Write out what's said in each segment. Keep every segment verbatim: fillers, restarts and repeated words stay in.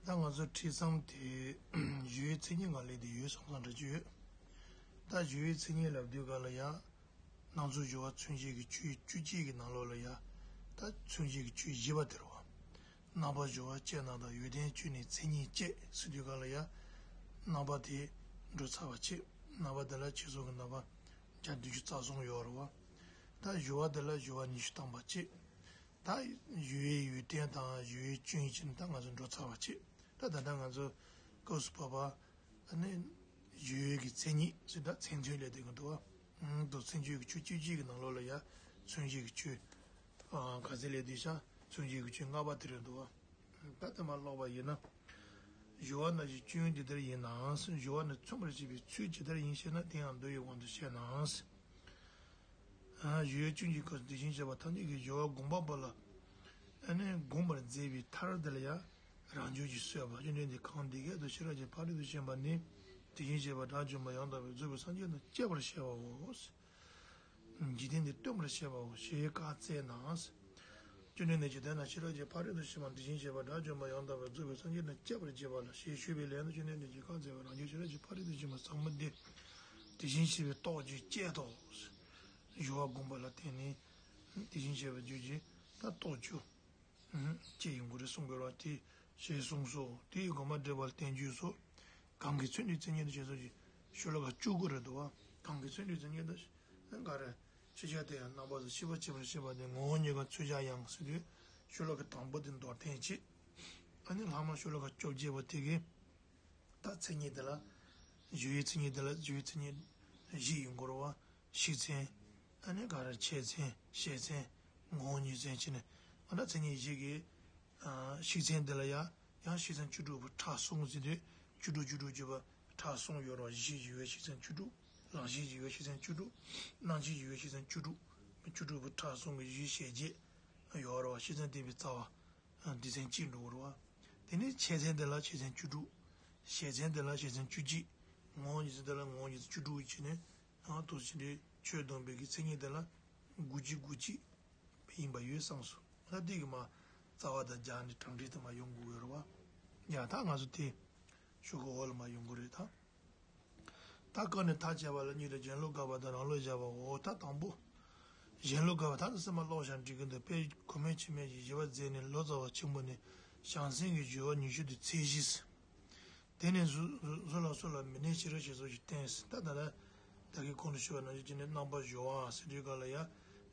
ད་ང་ཚོ་བྲིས་མཚམས་དེ་སྦྱོར་བའི་མཚན་ཉིད་ལ་སླེབས་དེ་ཡོད་བསམ་བསམ་འདྲ་ཅིག་ཡོད། ད་སྦྱོར་བའི་མཚན་ཉིད་ལབ་དུས་ག་ལ་ཡ། སྣང་ཚུལ་སྦྱོར་བ་མཚོན་བྱེད་ཀྱི་ཆོས་བཅུ་གཅིག་གི་ནང་ལོགས་ལ་ཡ། ད་མཚོན་བྱེད་ཀྱི་ཆོས་བཞི་པ་དེ་རེད་བ། རྣམ་པ་སྦྱོར་བ་དཔྱད་ན་དང་ཡོན་ཏན་བཅུ་ནི་མཚན་ཉིད་བཅས་ཟེར་དུས་ག་ལ་ཡ། རྣམ་པ་དེ་འགྲོ་ཚར་བ་བྱེད། རྣམ་པ་དེ་ལ་བྱས་སོགས་ཀྱི་རྣམ་པ་བརྒྱ་བདུན་ཅུ་རྩ་གསུམ་ཡོད་རེད་བ། ད་སྦྱོར་བ་དེ་ལ་སྦྱོར་བ་ཉི་ཤུ་ཐམ་པ་བྱེད། ད་སྦྱོར་བའི་ཡོན་ཏན་དང་སྦྱོར་བའི་སྐྱོན་ཡིན་ཕྱིན་ད་ང་ཚོ་འགྲོ་ཚར་བ་བྱེད། ད་ད་ལྟ་ང་ཚོ་སྐབས་སུ་བབ་པ། ཨ་ནི་སྦྱོར་བའི་གི་མཚན་ཉིད་ཟེར་ད་མཚན་མཚོན་ལས་དེ་གི་འདུག་བ། ཨང་དུ་མཚན་བཅོས་ཀྱི་ཆོས་བཅུ་གཅིག་གི་ནང་ལོགས་ལ་ཡ་མཚོན་བྱེད་ཀྱི་ཆོས། ཨང་ག་ཚད་ལས་དེ་ཤ་མཚོན་བྱེད་ཀྱི་ཆོས་ལྔ་པ་དེ་རེད་འདུག་བ། ད་དེ་མ་ཀློག་པ་ཡིན་ན། སྦྱོར་བ་ནང་བཞིན་སྐྱོན་འདི་ལྟར་ཡིན་ནའང་སྦྱོར་བ་ནི་མཚོན་པར་བྱེད་པའི་ཚུལ་ཇི་ལྟར་ཡིན་ཞེ་ན། དེ་ཡང་མདོ་ཡི་དབང་དུ་བྱས་ན། སྦྱོར་བའི་སྐྱོན་གྱི་སྐབས་སུ་དེ་བཞིན་གཤེགས་པ་ཐམས་ཅད་ཀྱིས་སྦྱོར་བ་བསྒོམ་པ་པོ་ལ། ཨ་ནི་བསྒོམ་པར་མཛད་པའི་མཐར་དེ་ལ་ཡང་རང་རྒྱུད་ཀྱིས་གསོལ་བ། བཅོམ་ལྡན་འདས་གང་འདི་སྐད་དུ་ཤེས་རབ་ཀྱི་ཕ་རོལ་ཏུ་ཕྱིན་པ་ནི་དེ་བཞིན་གཤེགས་པ་དགྲ་བཅོམ་པ་ཡང་དག་པར་རྫོགས་པའི་སངས་རྒྱས་དང་བཅས་པར་བཤད་པའོ། འཇིག་རྟེན་འདི་སྟོན་པར་བཤད་པའོ་ཞེས་བཀའ་སྩལ་ན། བཅོམ་ལྡན་འདས་ཀྱིས་དེ་ན་ཤེས་རབ་ཀྱི་ཕ་རོལ་ཏུ་ཕྱིན་པ་དེ་བཞིན་གཤེགས་པ་དགྲ་བཅོམ་པ་ཡང་དག་པར་རྫོགས་པའི་སངས་རྒྱས་དང་བཅས་པར་བགྱི་བ་ལ་ཞེས་ཞུས་པའི་ལན་དུ་བཅོམ་ལྡན་འདས་ཀྱིས་བཀའ་སྩལ་པ། རང་རྒྱུད་ཤེས་རབ་ཀྱི་ཕ་རོལ་ཏུ་ཕྱིན་པ་ཟབ་མོ་འདི་དེ་བཞིན་གཤེགས་པའི་རྟོགས་བརྗོད་བཅས་སོ། སྦྱོར་བ་བསྒོམ་པ་ལ་བརྟེན་ནས་དེ་བཞིན་གཤེགས་པའི་རྒྱུད་ཀྱི་ད་རྟོགས་བརྗོད་བཅས་ཡིན་དགོས་རེད་གསུང་དགོས་ར་དེ་ཞེས་གསུངས་སོ། དེ་ཡི་དགོངས་པ་འགྲེལ་པ་ལ་བསྟན་བཅོས་སོ། གང་གི་མཚོན་དུས་མཚན་ཉིད་དུ་བྱས་སོ་ཞེས་ཤོ་ལོ་ཀ་བཅུ་དགུ་རེད་འདུག་བ། གང་གི་མཚོན་དུས་མཚན་ཉིད་དུ་ག་རེ། ཕྱི་ཁྱབ་དེ་ཡང་རྣམ་པ་ཚོ་ཤེས་པ་བྱེད་པར་བཤད་པ་དེ་ངོ་བོ་ཉིད་ཀྱང་མཚོན་བྱ་ཡང་ཟེར་དུས་ཤོ་ལོ་ཀ་དང་པོ་དེ་མདོར་བསྟན་བྱེད། ཨ་ནི་ལྷག་མ་ཤོ་ལོ་ཀ་བཅོ་བརྒྱད་པ་དེ་གི་ད་མཚན་ཉིད་དེ་ལ། སྦྱོར་བའི་མཚན་ཉིད་དེ་ལ་སྦྱོར་བའི་མཚན་ཉིད་བཞི་ཡིན་དགོས་རེད་བ། ཤིག་མཚན། ཨ་ནི་ག་རེ་ཆད་མཚན་བཤད་མཚན། ངོ་བོ་ཉིད་མཚན་བྱས་ནས་ཨ་ད་མཚན་ཉིད་བཞི་གི། ཤིག་མཚན་དེ་ལ་ཡང་ཡང་ཤིག་མཚན་བཅུ་དྲུག་པོ་ཕྲ་གསུམ་ཟེར་དུས་བཅུ་དྲུག་བཅུ་དྲུག་བརྗོད་པ་ཕྲ་གསུམ་ཡོད་རེད་བ། གཞི་ཡི་བའི་ཤིག་མཚན་བཅུ་དྲུག། ལང་གཞི་ཡི་བའི་ཤིག་མཚན་བཅུ་དྲུག། སྣང་བཞི་ཡི་བའི་ཤིག་མཚན་བཅུ་དྲུག། བཅུ་དྲུག་པོ་ཕྲ་གསུམ་གྱི་གཞི་ཤེས་བྱེད་ཡོད་རེད་བ། ཤིག་མཚན་བསྟན་པའི་རྩ་བ། སྡེ་ཚན་གཅིག་འགྲོ་གི་རེད་བ། དེ་ནས་ཆད་མཚན་དེ་ལ་ཆད་མཚན་བཅུ་དྲུག། ཞེ་མཚན་དེ་ལ་ཞེ་མཚན་བཅུ་གཅིག། ངོ་བོ་ཉིད་མཚན་དེ་ལ་ངོ་བོ་ཉིད་མཚན་བཅུ་དྲུག་བྱས་ནས་ཡང་དུ་ཕྱིན་ཏེ་ཆོས་སྡོམ་པའི་གི་མཚན་ཉིད་དེ་ལ་དགུ་གཅིག་དགུ་གཅིག་ཡིན་པ་ཡོད་བསམས་སོ། ད་དེ་གི་མ་རྩ་བ་དང་སྦྱར་ནས་གྲངས་འདྲེན་དུ་མ་ཡོང་དགོས་ཡོད་རེད་བ། ཡ་ད་ང་ཚོ་དེ་ཤོག་གུ་འོག་ལ་མ་ཡོང་གི་རེད་ད། ད་བཀག་ནས་ཐག་བཅད་པ་ལ་གཉིས་ཏེ། གཞན་ལུགས་དགག་པ་དང་རང་ལུགས་སྦྱར་བའོ། ད་དང་པོ། གཞན་ལུགས་དགག་པ་ད་ནི་སེམས་པ་ཀློག་བྱ་འབྲི་གིན་དུ་དཔེ་གོ་མེད་ཆོས་མེད་ཀྱི་བཞི་པ་མཛད་ནས་ལོ་ཙཱ་བ་ཆེན་པོ་ནས་བྱང་སེམས་ཀྱི་སྦྱོར་བ་ཉི་ཤུ་སྟེ་ཚིག་བཞི། དེ་ནས་གཟུགས་གཟུགས་ལ་སོགས་ལ་མི་གནས་ཕྱི་རོལ་ཞེས་སོགས་ཀྱིས་བསྟན། ད་ད་ལྟ་ད་གིན་གོང་དུ་ཞུས་པ་ནང་བཞིན་བྱས་ནས་རྣམ་པར་སྦྱོར་བ་ཟེར་དུས་ག་ལ་ཡ།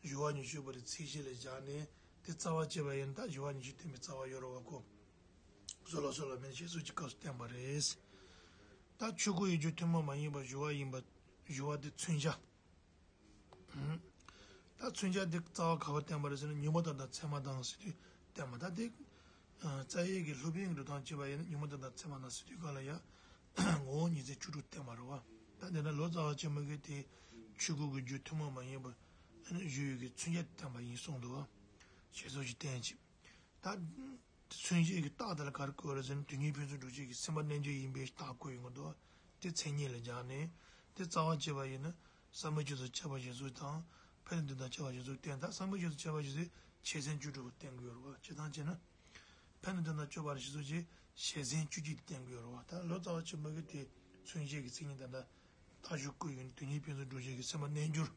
སྦྱོར་བ་ཉི་ཤུ་པོ་དེ་ཚིག་བཞི་ལ་སྦྱར་ནས་དེ་རྩ་བ་བྱས་པ་ཡིན་ན་ད་སྦྱོར་བ་ཉི་ཤུ་བསྟན་པའི་རྩ་བ་ཡོད་རེད་བ་ཁོ། གཟུགས་ལ་སོགས་ལ་མི་གནས་ཞེས་སོགས་ཀྱི་སྐབས་སུ་བསྟན་པ་རེད། ད་ཆོས་སྐུ་ཡི་རྒྱུ་ཐུན་མོང་མ་ཡིན་པར་སྦྱོར་བ་ཡིན་པ། སྦྱོར་བ་དེ་མཚོན་བྱ། ད་མཚོན་བྱ་དེ་རྩ་བ་ག་པར་བསྟན་པ་རེད་ཟེར་ན་ཉོན་མོངས་དག་དང་མཚན་མ་དང་ཟེར་དུས་བསྟན་པ། ད་དེ་རྩ་བའི་གི་སློབ་དཔོན་གྱི་འགྲོ་སྟངས་བྱས་པ་ཡིན་ན་ཉོན་མོངས་དག་དང་མཚན་མ་དང་ཟེར་དུས་ག་ལ་ཡ། ངོ་བོ་ཉིད་མཚན་བཅུ་དྲུག་བསྟན་པ་རེད་བ། ད་དེ་ན་ལོ་ཙཱ་བ་ཆེན་མོ་གིས་དེ་ཆོས་སྐུ་གི་རྒྱུ་ཐུན་མོང་མ་ཡིན་པ་སྦྱོར་བའི་གི་མཚོན་བྱ་དེ་བསྟན་པ་ཡིན་གསུངས་འདུག་བ། ཞེས་སོགས་ཀྱིས་བསྟན་ཅིང་། ད། མཚོན་བྱེད་ཀྱི་རྟགས་དེ་ལ་ག་རེ་བཀོད་རེད་ཟེར་ན་དོན་གཉིས་ཕན་ཚུན་འགྲོགས་བྱེད་ཀྱི་སེམས་པ་རྣལ་འབྱོར་ཡིན་པའི་རྟགས་བཀོད་ཡོང་གི་འདུག་དེ་མཚན་ཉིད་ལ་སྦྱར་ནས་དེ་རྩ་བ་བྱས་པ་ཡིན་ན་ཟབ་མོའི་ཆོས་སུ་ཁྱབ་པ་ཞེས་སོགས་དང་ཕན་བདེ་དང་ཁྱབ་པ་ཞེས་སོགས་བསྟན། ད་ཟབ་མོའི་ཆོས་སུ་ཁྱབ་པ་ཞེས་སོགས་ཆེ་ཆུང་བཅུ་དྲུག་པོ་བསྟན་གྱི་ཡོད་རེད་བ། བྱེད་སྟངས་བྱས་ན་ཕན་བདེ་དང་ཁྱབ་པ་ཞེས་སོགས་ཀྱི་ཆེ་ཆུང་བཅུ་གཅིག་བསྟན་གྱི་ཡོད་རེད་བ། ད་ལོ་ཙཱ་བ་ཆེན་པོ་གིས་དེ་མཚོན་བྱེད་ཀྱི་མཚན་ཉིད་དང་ད་རྟགས་ཤུགས་བཀོད་ཡོད་ནས་དོན་གཉིས་ཕན་ཚུན་འགྲོགས་བྱེད་ཀྱི་སེམས་པ་རྣལ་འབྱོར།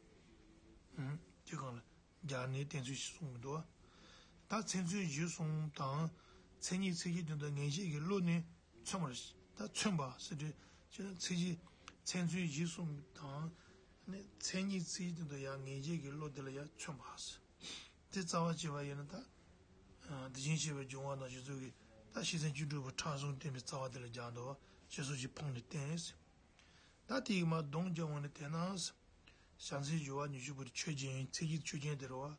དེ་གང་ལ། སྦྱར་ནས་བསྟན་ཚུལ་ཞིག་གསུངས་མི་འདུག་ད་མཚན་མཚོན་བྱེད་གསུམ་དང་། མཚན་ཉིད་ཚིག་གི་དོན་དུ་ངེས་བྱེད་ཀྱི་བློ་ནི་མཚོན་པར། ད་མཚོན་པ་ཟེར་དུས་ཅི་ན་ཚིག་གི་མཚན་མཚོན་བྱེད་གསུམ་དང་། ནི་མཚན་ཉིད་ཚིག་གི་དོན་དུ་ཡང་ངེས་བྱེད་ཀྱི་བློ་དེ་ལ་ཡང་མཚོན་པ་ཟེར། དེ་རྩ་བ་བྱས་པ་ཡིན་ན་ད། དེ་བཞིན་གཤེགས་པའི་སྦྱོར་བ་དང་ཞེས་སོགས་ཀྱི་ད་ཤེས་ཚད་བཅུ་དྲུག་པོ་ཕྲ་གསུམ་བསྟན་པའི་རྩ་བ་དེ་ལ་སྦྱར་འདུག་བ་ཞེས་སོགས་ཀྱི་ཕུང་ནས་བསྟན། ད་དེ་ཡིས་མ་གདོང་བརྒྱབ་འོང་ནས་དེས་ན། བྱང་སེམས་སྦྱོར་བ་ཉི་ཤུ་པོ་དེ་ཆོས་ཅན། ཚིག་གི་ཆོས་ཅན་དེ་རེད་བ།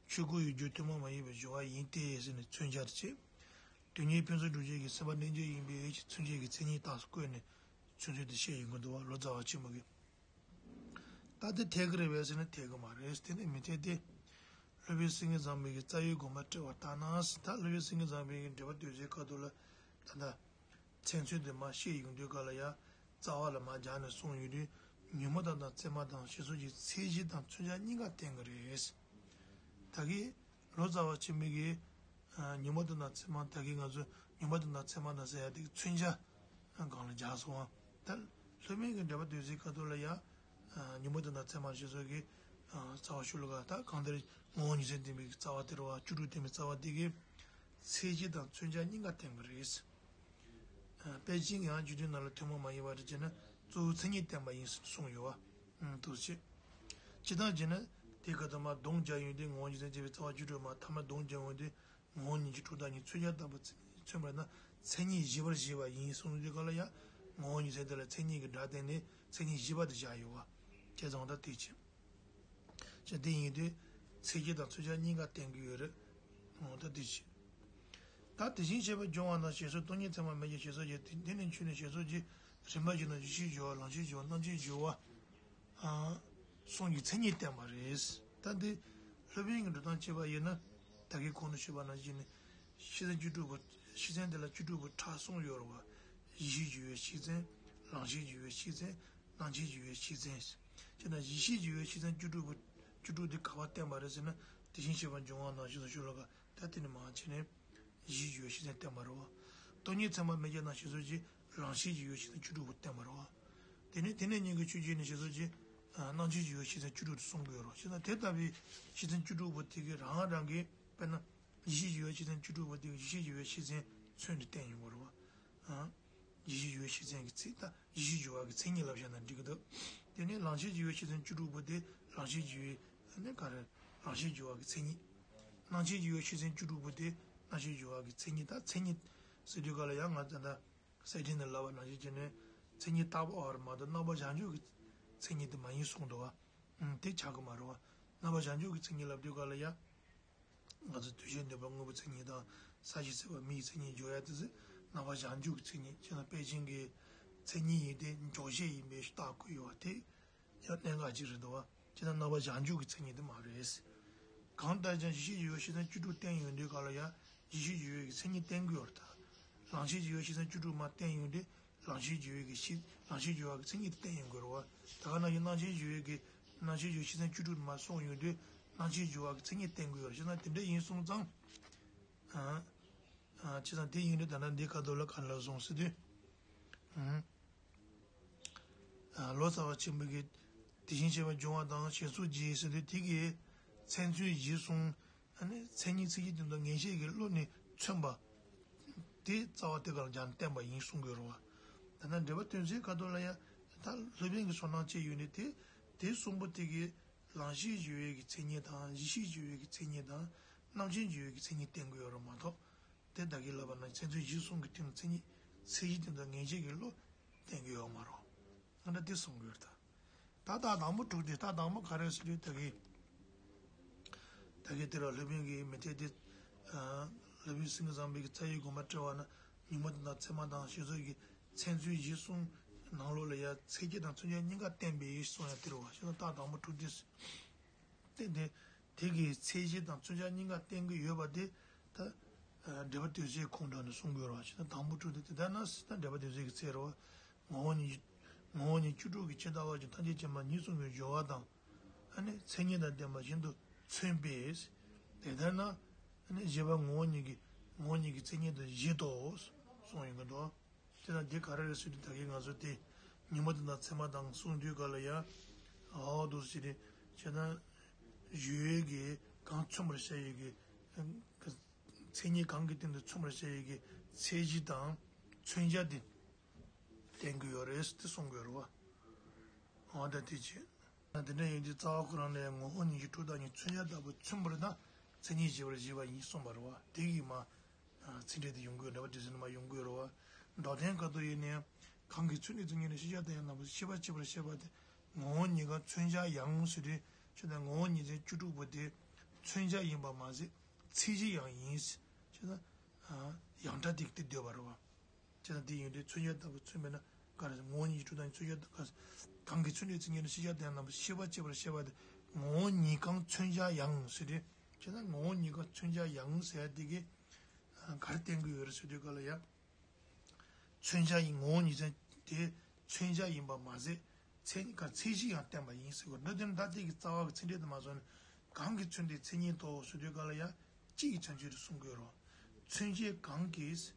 ཆོས་སྐུ་ཡི་རྒྱུ་ཐུན་མོང་མ་ཡིན་པའི་སྦྱོར་བ་ཡིན་ཏེ་ཟེར་ནས་མཚོན་བྱར་བྱེད། དོན་གཉིས་ཕན་ཚུན་འགྲོགས་བྱེད་ཀྱི་སེམས་པ་རྣལ་འབྱོར་ཡིན་པའི་ཕྱིར་མཚོན་བྱེད་ཀྱི་མཚན་ཉིད་རྟགས་སུ་བཀོད་ནས་མཚོན་ཚུལ་དེ་བཤད་ཡོང་གི་འདུག་བ་ལོ་ཙཱ་བ་ཆེན་པོ་གིས། ད་དེ་འཐད་ཀྱི་རེད་པས་ཟེར་ན་འཐད་ཀྱི་མ་རེད། དེ་ནི་མི་འཐད་དེ། སློབ་དཔོན་སེང་གེ་བཟང་པོའི་གི་རྩ་བའི་དགོངས་པ་དཔྲལ་བར་བལྟས་ན་ཟེར། ད་སློབ་དཔོན་སེང་གེ་བཟང་པོའི་གི་འགྲེལ་པ་དོན་ཚན་ཁ་ཐུག་ལ་ད་ལྟ། མཚན་མཚོན་དེ་མར་བཤད་ཡོང་དུས་ག་ལ་ཡ། རྩ་བ་ལ་མར་སྦྱར་ནས་གསུངས་ཡོང་དུས། ཉོན་མོངས་དག་དང་མཚན་མ་དང་ཞེས་སོགས་ཀྱི་ཚིག་བཞི་དང་མཚོན་བྱ་གཉིས་ཀ་བསྟན་གྱི་རེད། ད་གིན་ལོ་ཙཱ་བ་ཆེན་པོ་གིས། ཉོན་མོངས་དག་དང་མཚན་མ་ད་གིན་ང་ཚོ་ ཉི་མ་དང་ཚད་མ་དང་ཟེར་ཡ་དེ་མཚོན་བྱ་སྒང་ལ་སྦྱར་སོང་བ། ད་སློབ་དཔོན་གྱི་འགྲེལ་པ་དོན་གསལ་ཁ་ཐོག་ལ་ཡ། ཉི་མ་དང་ཚད་མ་ཞེས་སོགས་ཀྱི་རྩ་བ་ཤོ་ལོ་ཀ་ད་གང་ལྟར་ངོ་བོ་ཉིད་མཚན་བསྟན་པའི་རྩ་བ་དེ་རེད་བ། བཅུ་དྲུག་བསྟན་པའི་རྩ་བ་དེ་གིས་མཚན་གཞི་དང་མཚོན་བྱ་གཉིས་ཀ་བསྟན་པ་རེད། དཔེ་ཅན་ཡང་རྒྱུ་མཐུན་ནང་ལ་ཐུན་མོང་མ་ཡིན་པ་རེད་ཅེ་ན་གཙོ་བོ་མཚན་ཉིད་བསྟན་པ་ཡིན་གསུངས་ཡོད་བ། འདུག་ཅེས། ཅི་ལྟར་ཅེ་ན་དེ་ཀ་ད་མ་སྡོམ་སྦྱར་ཡོང་དུས་ངོ་བོ་ཉིད་མཚན་བསྟན་པའི་རྩ་བ་བཅུ་དྲུག་མ་ཐ་མ་སྡོམ་སྦྱར་ཡོང་དུས། ངོ་བོ་ཉིད་ཀྱི་དྲུག་དང་གཉིས་མཚོན་བྱ་ལྟ་བུ་མཚོན་པར་ན་མཚན་ཉིད་བཞི་པར་བཞེད་པ་ཡིན་གསུངས་དུས་ག་ལ་ཡང་ངོ་བོ་ཉིད་མཚན་དེ་ལ་མཚན་ཉིད་ཀྱི་སྒྲ་བསྟན་ནས་མཚན་ཉིད་བཞི་པ་དེ་བཞག་ཡོད་བ། བྱས་ཙང་ད་དེ་ཕྱིར། ཅེས་དེ་ཡིན་དུས་མཚན་གཞི་དང་མཚོན་བྱ་གཉིས་ཀ་བསྟན་གྱི་ཡོད་རེད། འོ་ད་དེ་ཕྱིར། ད་དེ་བཞིན་གཤེགས་པ་སྦྱོར་བ་དང་ཞེས་སོགས་སྟོང་ཉིད་ཚད་མ་མེད་ཀྱང་ཞེས་སོགས་ཀྱི་དེ་ནས་ཆོས་ནས་ཞེས་སོགས་ཀྱི་རིམ་པ་བཞིན་དུ་ཡེ་ཤེས་སྦྱོར་བ་ལམ་ཤེས་སྦྱོར་བ་རྣམ་མཁྱེན་སྦྱོར་བ། གསུང་གི་མཚན་ཉིད་བསྟན་པ་རེད། ད་འདི་སློབ་དཔོན་གྱི་འགྲོ་སྟངས་བྱས་པ་ཡིན་ན་ད་གིན་གོང་དུ་ཞུས་པ་ནང་བཞིན་ནི་ཤེས་ཚད་བཅུ་དྲུག་པོ་ཤེས་ཚད་དེ་ལ་བཅུ་དྲུག་པོ་ཕྲ་གསུམ་ཡོད་རེད་བ། ཡེ་ཤེས་སྦྱོར་བའི་ཤེས་ཚད། ལམ་ཤེས་སྦྱོར་བའི་ཤེས་ཚད། རྣམ་མཁྱེན་སྦྱོར་བའི་ཤེས་ཚད། བྱས་ན་ཡེ་ཤེས་སྦྱོར་བའི་ཤེས་ཚད་བཅུ་དྲུག་པོ་བཅུ་དྲུག་དེ་ག་པར་བསྟན་པ་རེད་ཟེར་ན་དེ་བཞིན་གཤེགས་པ་འབྱུང་བ་ནང་བཞིན་དུ་ཤོ་ལོ་ཀ་ད་དེ་ནི་མ་བྱས་ནས། ཡེ་ཤེས་སྦྱོར་བའི་ཤེས་ཚད་བསྟན་པ་རེད་བ། སྟོང་ཉིད་ཚད་མ་མེད་ཀྱང་ནང་བཞིན་སོ་ཅི་རང་བཞིན་གྱི་ཡུལ་ཤེས་ཚད་བཅུ་དྲུག་པོ་བསྟན་པ་རེད་བ། དེ་ནས་དེ་ནས་ཉིད་ཀྱི་ཆོས་ཅན་ནི་ཞེས་སོ་ཅི། རྣམ་མཁྱེན་གྱི་ཡུལ་ཤེས་ཚད་བཅུ་དྲུག་ཏུ་གསུང་གི་ཡོད་རེད་བ། ཞེ་ན་དེ་ལྟ་བུའི་ཤེས་ཚད་བཅུ་དྲུག་པོ་དེ་གི་རང་རང་གི་དཔེར་ན། ཡེ་ཤེས་སྦྱོར་བའི་ཤེས་ཚད་བཅུ་དྲུག་པོ་དེ་གི་ཡེ་ཤེས་སྦྱོར་བའི་ཤེས་ཚད་མཚོན་ཏེ་བསྟན་ཡོང་གི་རེད་བ། ཡེ་ཤེས་སྦྱོར་བའི་ཤེས་ཚད་ཀྱི་ཚིག་དང་ཡེ་ཤེས་སྦྱོར་བ་གི་མཚན་ཉིད་ལ་བཞག་ན་འགྲིག་གི་འདུག་དེ་ནས་ལམ་ཤེས་སྦྱོར་བའི་ཤེས་ཚད་བཅུ་དྲུག་པོ་དེ་ལམ་ཤེས་སྦྱོར་བའི་ནི་ག་རེ། ལམ་ཤེས་སྦྱོར་བ་གི་མཚན་ཉིད། རྣམ་མཁྱེན་སྦྱོར་བའི་ཤེས་ཚད་བཅུ་དྲུག་པོ་དེ་རྣམ་ཤེས་སྦྱོར་བ་གི་མཚན་ཉིད་དང་མཚན་ཉིད་ཟེར་དུས་ག་ལ་ཡང་ང་ཚོ་ད་གསེར་ཕྲེང་ནས་ལབ་པ་ནང་བཞིན་བྱས་ནས་མཚན་ཉིད་བཏགས་པ་བར་མ་གཏོགས་རྣམ་པ་བཞག་འཇུག་གི་མཚན་ཉིད་དེ་མ་ཡིན་གསུངས་འདུག་བ། དེ་ཆགས་ཀྱི་མ་རེད་བ། རྣམ་པ་བཞག་འཇུག་གི་མཚན་ཉིད་ལབ་དུས་ག་ལ་ཡང་། ང་ཚོ་འདུ་ཤེས་འདོད་པ་དངོས་པོའི་མཚན་ཉིད་དང་ས་གཞི་སྲིད་པ་མིའི་མཚན་ཉིད་འཇོག་ཡ་དེ་ཚེ་རྣམ་པ་བཞག་འཇུག་གི་མཚན་ཉིད་ཅེས་དང་དཔེ་ཅན་གྱི་མཚན་ཉིད་ཡིན་ཏེ་འཇོག་བྱེད་ཡིན་པའི་རྟགས་བཀོད་ཡོད་པ་དེ་ཡང་གནད་འགག་ཅིག་རེད་འདུག་བ། ཅེས་དང་རྣམ་པ་བཞག་འཇུག་གི་མཚན་ཉིད་དེ་མ་རེད། གང་ལྟར་ཀྱང་ཡེ་ཤེས་སྦྱོར་བའི་ཤེས་ཚད་བཅུ་དྲུག་བསྟན་ཡོང་དུས་ག་ལ་ཡང་ཡེ་ཤེས་སྦྱོར་བའི་གི་མཚན་ཉིད་བསྟན་གྱི་ཡོད་རེད་ད། ལམ་ཤེས་སྦྱོར་བའི་ཤེས་ཚད་བཅུ་དྲུག་མ་བསྟན་ཡོང་དུས། ལམ་ཤེས་སྦྱོར་བའི་གི་ཤེས། ལམ་ཤེས་སྦྱོར་བ་གི་མཚན་ཉིད་དེ་བསྟན་ཡོང་དགོས་རེད་བ། ད་ག་ནང་བཞིན་རྣམ་མཁྱེན་སྦྱོར་བའི་གི། རྣམ་མཁྱེན་སྦྱོར་ཤེས་ཚད་བཅུ་དྲུག་མ་གསུངས་ཡོང་དུས་རྣམ་མཁྱེན་སྦྱོར་བ་གི་མཚན་ཉིད་བསྟན་དགོས་ཡོད་རེད། བྱས་ན་དེ་འདྲ་ཡིན་སོང་ཙང་། ཨ། ཨ། བྱས་ཙང་དེ་ཡིན་དུས་ད་ལྟ་འདི་ཁ་ཐོག་ལ་ག་ལ་སོང་ཟེར་དུས། ཨ། ལོ་ཙཱ་བ་ཆེན་པོ་གིས་དེ་བཞིན་གཤེགས་པ་འབྱུང་བ་དང་ཞེས་སོགས་ཀྱིས་ཟེར་དུས་དེ་གི་མཚན་མཚོན་གཞི་གསུངས། ཨ་ནི་མཚན་ཉིད་ཚིག་གི་སྟེང་དུ་ངེས་ཤེས་ཀྱི་བློ་ནི་མཚོན་པ། དེ་རྩ་བ་དེ་གར་ཀྱང་བསྟན་པ་ཡིན་གསུང་དགོས་རེད་བ། ད་ནི་འགྲེལ་པ་དོན་གསལ་ཁ་ཐོག་ལ་ཡང་ད་སློབ་དཔོན་གྱི་ཚོར་སྣང་བཅས་ཡོད་ནི་དེ། དེ་གསུམ་པོ་དེ་གི་ལམ་ཤེས་སྦྱོར་བའི་གི་མཚན་ཉིད་དང་ཡེ་ཤེས་སྦྱོར་བའི་གི་མཚན་ཉིད་དང་རྣམ་མཁྱེན་སྦྱོར་བའི་གི་མཚན་ཉིད་བསྟན་དགོས་ཡོད་རེད་མ་གཏོགས། དེ་ད་གིན་ལབ་པ་ན་མཚན་མཚོན་གཞི་གསུམ་གྱི་སྟེང་དུ་མཚན་ཉིད་ཚིག་གི་སྟེང་དུ་ངེས་ཤེས་ཀྱི་བློ་བསྟན་གྱི་ཡོད་མ་རེད། ང་འདྲ་དེ་གསུང་གི་ཡོད་ད། ད་ལྟ་དང་པོ་དྲུག་དེ་ལྟ་དང་པོ་ག་རེ་ཟེར་དུས་ད་གིན། ད་གིན་དེ་ར་སློབ་དཔོན་གྱིས་མི་ཐེག་དེ། སློབ་དཔོན་སེང་གེ་བཟང་པོའི་རྩ་བའི་དགོངས་པ་བཀྲལ་བ་ན་ཉིན་མོ་དང་ཚད་མ་དང་ཞེས་སོགས་ཀྱི་མཚན་མཚོན་གཞི་གསུམ་ནང་ལོགས་ལ་ཡང་མཚན་གཞི་དང་མཚོན་བྱ་གཉིས་ཀ་བསྟན་པའི་གསུང་ཡ་དེ་རེད་བ། ཞེས་ན་ལྟ་དང་པོ་དྲུག་དེ། དེ་དེ་དེ་གི་མཚན་གཞི་དང་མཚོན་བྱ་གཉིས་ཀ་བསྟན་གྱི་ཡོད་པ་དེ་ད། འགྲེལ་པ་དོན་གསལ་ཁོང་དྲངས་ནས་གསུང་དགོས་རེད་བ། ཞེས་ན་དང་པོ་དྲུག་དེ་དེ་ལྟར་ན་ཟེར་ན་འགྲེལ་པ་དོན་གསལ་གྱི་ཚད་རེད་བ། ངོ་བོ་ཉིད། ངོ་བོ་ཉིད་བཅུ་དྲུག་གི་ཇི་ལྟ་བ་བཞིན་ཐམས་ཅད་མཁྱེན་པ་ཉིད་གསུངས་པའི་སྦྱོར་བ་དང་། ཨ་ནི་མཚན་ཉིད་དང་ལྡན་པ་བཞིན་དུ་མཚོན་པས། དེ་ལྟར་ན། ཨ་ནི་བཞི་པ་ངོ་བོ་ཉིད་ཀྱི་ངོ་བོ་ཉིད་ཀྱི་མཚན་ཉིད་དུ་བཞེད་དོ། གསུངས་ཡོང་གི་འདུག་དེ་དང་འདི་ག་རེ་རེད་ཟེར་དུས་ད་གིན་ང་ཚོ་དེ་ཉིན་མོ་དེ་དང་མཚན་མ་དང་གསུངས་དུས་ག་ལ་ཡ། ཨའོ་འདུག་ཟེར་ཏེ་བྱས་ན། ཡོད་ཀྱི་གང་མཚོན་པར་བྱ་ཡི་གི། མཚན་ཉིད་གང་གི་སྟེང་དུ་མཚོན་པར་བྱ་ཡི་གི་མཚན་གཞི་དང་མཚོན་བྱ་དེ་བསྟན་གྱི་ཡོད་རེད་ཟེར་ཏེ་གསུང་གི་ཡོད་རེད་བ། འོ་ད་དེ་བྱས། དེ་འདྲ་ཡིན་དུས་རྩ་བ་ཁོ་རང་ལ་ཡང་ངོ་བོ་ཉིད་ཀྱི་དྲུག་དང་གཉིས་མཚོན་བྱ་ལྟ་བུ་མཚོན་པར་ན་མཚན་ཉིད་བཞི་པར་བཞེད་པ་ཡིན་གསུངས་པ་རེད་བ། དེ་གིས་མ། ཚིག་འགྲེལ་དེ་ཡོང་གི་ཡོད་རེད་བ། དེ་ཚོ་ནི་མ་ཡོང་གི་ཡོད་རེད་བ། མདོར་བསྟན་ཁ་ཐུག་ཡིན་ནའང་གང་གི་ཚུལ་ནི་མཚན་ཉིད་ནི་ཤེས་བྱ་དང་ཡང་ན་ཤེས་པ་གཅིག་པར་བཤད་པ་དེ་ངོ་བོ་ཉིད་ཀྱང་མཚོན་བྱ་ཡང་ཟེར་དུས་ཁྱོད་ནི་ངོ་བོ་ཉིད་ཅན་བཅུ་དྲུག་པོ་དེ་མཚོན་བྱ་ཡིན་པ་མ་ཟད་མཚན་གཞི་ཡང་ཡིན་ཟེར་ན། ཡང་སྒྲ་དེ་དེ་སྡོད་པ་རེད་བ། བྱས་ཙང་དེ་ཡོང་དུས་མཚོན་བྱ་ལྟ་བུ་མཚོན་པས་ན་ག་རེ་ཟེར། ངོ་བོ་ཉིད་ཀྱི་དྲུག་དང་མཚོན་བྱ་ལྟ་བུ་གང་གི་ཚུལ་ནི་མཚན་ཉིད་ནི་ཤེས་བྱ་དང་ཡང་ན་ཤེས་པ་གཅིག་པར་བཤད་པ་དེ་ངོ་བོ་ཉིད་ཀྱང་མཚོན་བྱ་ཡང་ཟེར་དུས་བྱས་ཙང་ངོ་བོ་ཉིད་ཀྱང་མཚོན་བྱ་ཡང་ཟེར་ཡ་དེ་གི་ག་རེ་བསྟན་གྱི་ཡོད་རེད་ཟེར་དུས་ག་ལ་ཡ། མཚོན་བྱ་ཡིན་ངོ་བོ་ཉིད་ཅན་དེ་མཚོན་བྱ་ཡིན་པ་མ་ཟད་མཚན་ག་མཚན་གཞི་ཡང་བསྟན་པ་ཡིན་ཟེར་གོ། འདི་དོན་ད་ལྟའི་གི་རྩ་བ་གི་ཚིག་འགྲེལ་དུ་མ་སོང་ནས་གང་གི་ཚུལ་འདི་མཚན་ཉིད་དོ་ཟེར་དུས་ག་ལ་ཡ་གཅིག་གི་མཚོན་བྱེད་དུ་གསུང་གི་ཡོད་རེད། མཚོན་བྱེད་གང་གིས་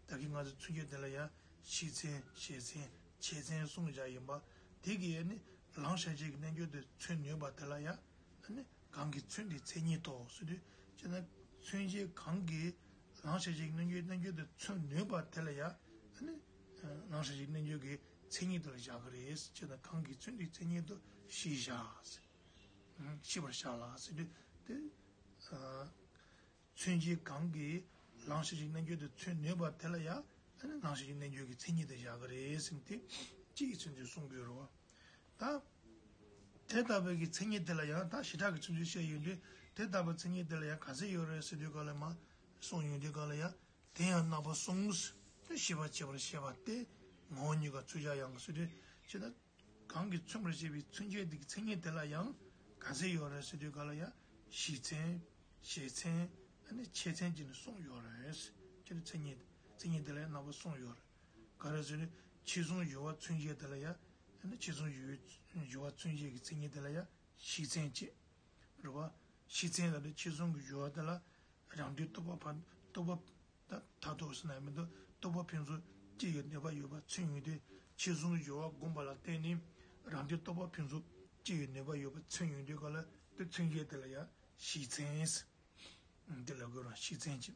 ད་གིན་ང་ཚོ་མཚོན་བྱེད་དེ་ལ་ཡང་ཤེས་མཚན་ཤེས་མཚན་ཆེད་མཚན་གསུངས་བཞག་ཡིན་པ། དེ་གིས་ནི་ལམ་ཤར་བྱེད་ཀྱི་རྣལ་འབྱོར་དེ་མཚོན་ནུས་པ་དེ་ལ་ཡང་ནི་གང་གིས་མཚོན་དེའི་མཚན་ཉིད་དོ་ཟེར་དུས་ཅེ་ན། མཚོན་བྱེད་གང་གིས་ལམ་ཤར་བྱེད་ཀྱི་རྣལ་འབྱོར་རྣལ་འབྱོར་དེ་མཚོན་ནུས་པ་དེ་ལ་ཡང་ནི་ལམ་ཤར་བྱེད་ཀྱི་རྣལ་འབྱོར་གྱི་མཚན་ཉིད་དེ་ལ་བཞག་གི་རེད། ཅེ་ན་གང་གིས་མཚོན་དེའི་མཚན་ཉིད་དོ་ཤེས་བྱ་ཟེར། ཤེས་པར་བྱ་ལ་ཟེར་དུས་དེ། མཚོན་བྱེད་གང་གིས་ལམ་ཤར་བྱེད་ཀྱི་རྣལ་འབྱོར་དེ་མཚོན་ནུས་པ་དེ་ལ་ཡང་ལམ་ཤར་བྱེད་ཀྱི་རྣལ་འབྱོར་གྱི་མཚན་ཉིད་དེ་བཞག་གི་རེད་ཟེར་ཏེ་སྤྱི་ཡི་མཚོན་ཚུལ་གསུང་གི་ཡོད་རེད་བ། ད། དེ་ལྟ་བུའི་གི་མཚན་ཉིད་དེ་ལ་ཡང་ད་བྱེ་བྲག་གི་མཚོན་ཚུལ་བཤད་ཡོང་དུས་དེ་ལྟ་བུའི་མཚན་ཉིད་དེ་ལ་ཡང་ག་ཚད་ཡོད་རེད་ཟེར་དུས་ག་ལ་མ་གསུང་ཡོང་དུས་ག་ལ་ཡང་དེ་ཡང་རྣམ་པ་གསུམ། ཤེས་པ་བྱེད་པར་བྱེད་པ་སྟེ་ངོ་བོ་ཉིད་ཀྱང་ཚུལ་བཞག་ཡང་ཟེར་དུས་ཅེ་ན། གང་གིས་མཚོན་པར་བྱེད་པའི་མཚོན་བྱེད་དེ་གི་མཚན་ཉིད་དེ་ལ་ཡང་ག་ཚད་ཡོད་རེད་ཟེར་དུས་ག་ལ་ཡང་ཤེས་མཚན། ཤེས་མཚན། ཨ་ནི་ཆེད་མཚན་གྱི་ནི་གསུམ་ཡོད་རེད། ཅེ་ན་མཚན་ཉིད་མཚན་ཉིད་དེ་ལ་ཡང་རྣམ་པ་གསུམ་ཡོད་རེད། ག་རེ་ཟེར་ན་ཕྱི་གཟུང་སྦྱོར་བ་མཚོན་བྱེད་དེ་ལ་ཡང་ཨ་ནི་ཕྱི་གཟུང་སྦྱོར་བ་མཚོན་བྱེད་ཀྱི་མཚན་ཉིད་དེ་ལ་ཡང་ཤེས་མཚན་གཅིག་རེད་བ། ཤེས་མཚན་ལ་ནི་ཕྱི་གཟུང་གི་སྦྱོར་བ་དེ་ལ་རང་དོན་རྟོགས་པ་ཕར་རྟོགས་པ། ད་མཐར་ཐུག་ཟེར་ན་མི་འདུག་རྟོགས་པ་ཕུན་སུམ་སྐྱེ་བའི་ནུས་པ་ཡོད་པ་མཚོན་ཡོང་དུས་ཕྱི་གཟུང་སྦྱོར་བ་བསྒོམ་པ་ལ་བརྟེན་ནས་རང་དོན་རྟོགས་པ་ཕུན་སུམ་སྐྱེ་བའི་ནུས་པ་ཡོད་པ་མཚོན་ཡོང་དུས་ག་ལ་དེ་མཚོན་བྱེད་དེ་ལ་ཡང་ཤེས་མཚན། དེ་ལ་གོ་རང་ཤེས་མཚན་གཅིག་